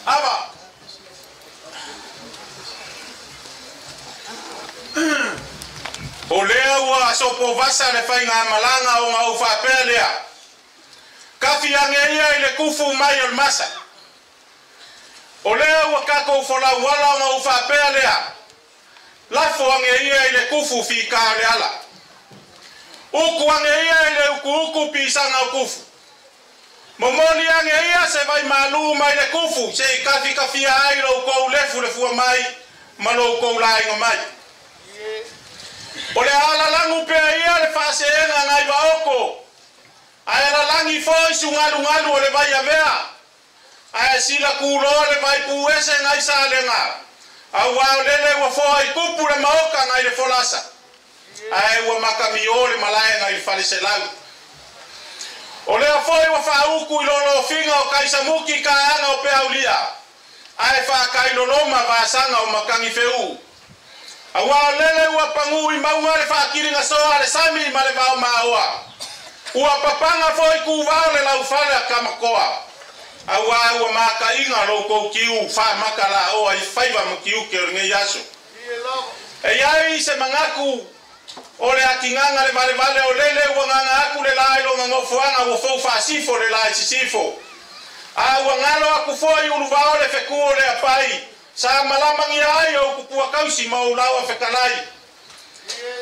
Ava. O lea ua sopovasa le faigamalaga o gau faapea lea. Kafi age ia i le kufu mai o le masa. O lea ua tatou folauala o gau faapea lea. Lafo age ia i le kufu fika o le ala. Uku age ia i le ukuuku pisaga o kufu. Momoli age ia se vaimalu mai le kufu se i kafikafia ai loukou lefulefua mai ma loukou laiga mai. O le alalagu pea ia le faaseega nai vaoko. Ae alalagi foi sugalugalu o le vai avea. Ae sila kuloa le vai puese ngai salega. Auā o lele ua foa i kupu le maoka ngai le folasa. Ae ua makamio le malae ngai le faleselau. O lea foi ua faauku i lolofiga o kaisamuki kaaga o peaulia. Ae faakailoloma vasaga o makagifeū. Auā o lele ua pagū i mauga le faakiliga soa a le sami ma le vaomaoa. Ua papaga foi kuvao le laufale a kamakoa. Auā ua makaiga loukou kiu faamaka laoa i faiva ma kiuke o lenei aso. E iai se manatu o le atigaga le valevale o lele ua gaga aku le la i loga nofoaga ua fou faasifo le la i sisifo. A ua galo aku foi uluvao le fekū o le apai. Sa malamagia ai o kupua kausi ma ou laua fekalai.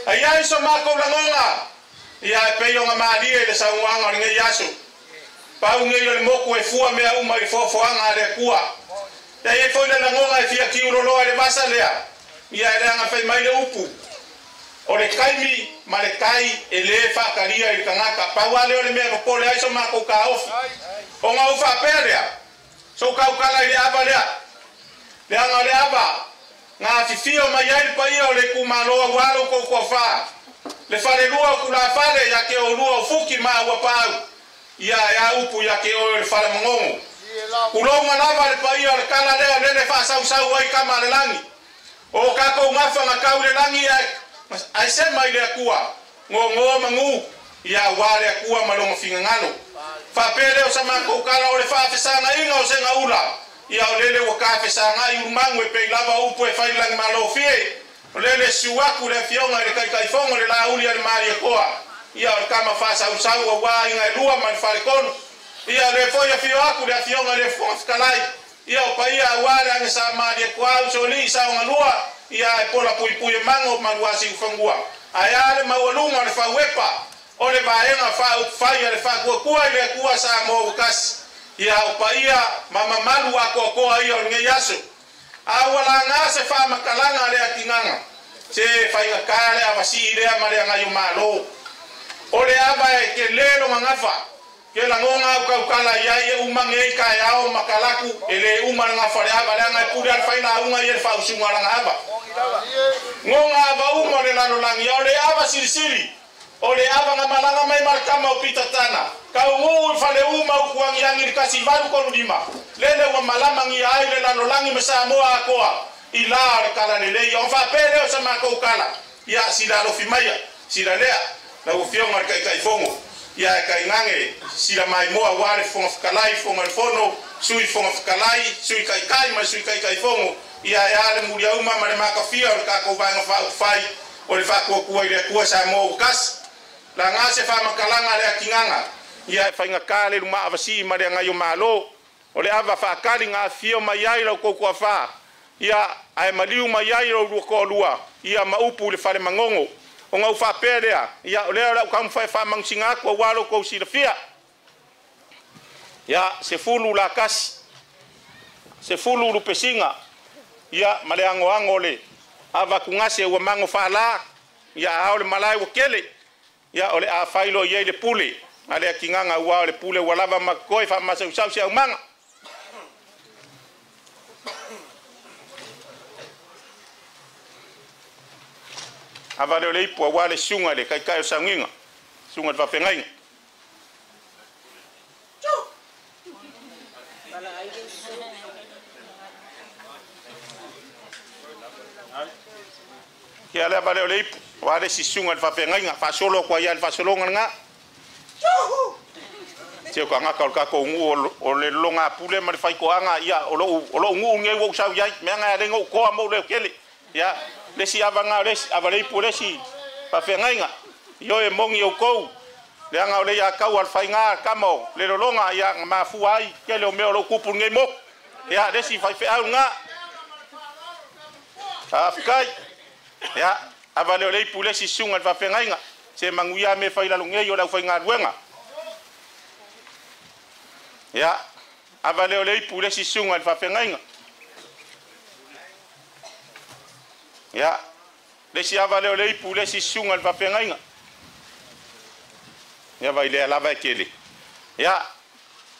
Ai ai so makou lagoga. Ia e pei ona malie i le saunoaga o lenei aso. Pau nei o le moku e fua mea uma i le foafoaga a le Atua. Ia e i ai foi le lagoga e fia kiuloloa i le vasa lea. Ia e leaga fai mai le upu. O le taimi ma le tai e lē faatalia i le tagata. Pau lava lea o le mea e popole ai so matou taofi. Ona ou faapea lea, sou tautala i le ava lea. Leaga o le ava, na afifio mai ai le paia o le itumalo auā lo outou toafā. Le falelua o tulafale ia te oulua o Fuki ma Auapaau. Ia e a upu ia te oe o le Fale Magogo. Tulouna lava le paia o le tala lea o lele e faasausau ai tama a le lagi. O tatou gafa na tau i le lagi ae sema i le Atua, gogo manu, ia auā le Atua ma lona finagalo. Faapea lea o sa matou tala o le faafesagaiga o segaula, ia o lele ua tafesagai ulumagu e pei lava upu e fai i le lagimalofie. O lele susu atu le afioga i le Taitaifono le Laauli a le Malietoa, ia o le tama faasausau auā aiga e lua ma le faletolu. Ia o lea foi afio atu le afioga i le Fofoga Fetalai, ia o paia auā le agesa Malietoa usoalii saogalua, ia ae pola puipui e mago maluasiufanua. Ae a le maualuga o le fauepa o le vaega faaupufai a le Faatuatua i le Atua Samoa ua tasi. Ia o paia ma mamalu atoatoa ia o lenei aso. A ua laga se faamatalaga a le atigaga, se faigata le avasii lea ma le agaio-malo. O le ava e telē lona gafa, ke lagoga au tautala i ai e uma nei taeao ma talaatu e lē uma le gafa o le ava, leaga e pule a le failauga ia le faausuga o lana ava. Goga ava uma o le lalolagi, a o le ava silisili, o le ava na malaga mai ma le tama o Pitatana, taugū i faleū ma utuagiagi i le 1835, lele ua malamagia ai le lalolagi ma Samoa atoa i la o le talalelei. Ona faapea lea o sa matou tala, ia sila alofi maia, sila lea, lau Afioga i le Taitaifono, ia e tainane sila maimoa auā le Fofoga Fetalai, Fofoga o le Fono, Sui Fofoga Fetalai, Sui Taitai ma le Sui Taitaifono, ia e a le muliauma ma le matafia o le tatou Vaega Faaupufai o le Faatuatua i le Atua Samoa ua tasi. Laga se faamatalaga a le atigaga, ia e faigata le lumaavasii ma le agaio-malo. O le ava faatali na afifio mai ai la outou toafā, ia ae maliu mai ai lo oulua toalua, ia ma upu i le fale Manono. Ona ou faapea lea, ia o lea o le a ou taumafai e faamanusiga atu auā lo outou silafia. Ia, 10 latasi, 10 lupesiga, ia ma le agoago o le ava atugase ua mago faalā, ia a o le malae ua tele, ia o le a fai loa i ai le pule a le atigaga auā o le pule ua lava ma totoe faamasausau se aumaga. Ava lea o le ipu auā le susuga i le taitai o sauniga, susuga i le faafeagaiga. Ia le ava lea o le ipu auā le isi susuga i le faafeagaiga, faasolo atu ai lava i le faasologa lena. Se o tagata o le tatou nuu o le logapule ma le faitoaga, ia o lou nuu lenei ua ou sau i ai, mea na e ala ai ona ou toa ma ou leotele. Ia, le isi ava lena o le isi, ava le ipu o le isi faafeagaiga. Ioe, e moni outou, leaga o le ia tau a le faiga tama o le lologa, ia na mafua ai tele o mea o lou tupu lenei motu. Ia, le isi faifeau lena. Faafetai. Ia, ava lea o le ipu i le isi susuga i le faafeagaiga. Se manuia mea fai i lalo nei o le aufaigaluega. Ia, ava lea o le ipu i le isi susuga i le faafeagaiga. Ia, le isi ava lea o le ipu i le isi susuga i le faafeagaiga. Ia, vai lea lava e tele. Ia,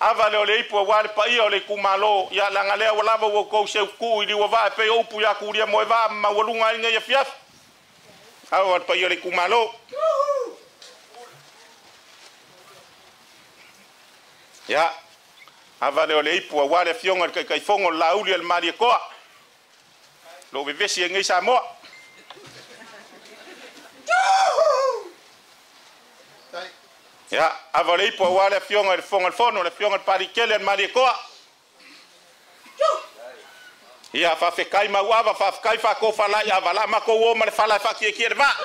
ava lea o le ipu aua le paia o le itumalo. Ia, leaga lea ua lava ua outou seutuu i liuavaa e pei o upu ia Tulia Moevaa ma maualuga ai lenei afiafi. Ava le paia o le itumalo. Ia, ava lea o le ipu aua le afioga i le Taitaifono o le Lauli a le Malietoa, lo vevesi ai nei Samoa. Ia, ava le ipu aua le afioga i le Fofoga o le Fono, le afioga i le Palikele a le Malietoa. Ia, faafetai Mauava, faafetai faatofalai ava, la matou o ma le fala e faatietie le vaa.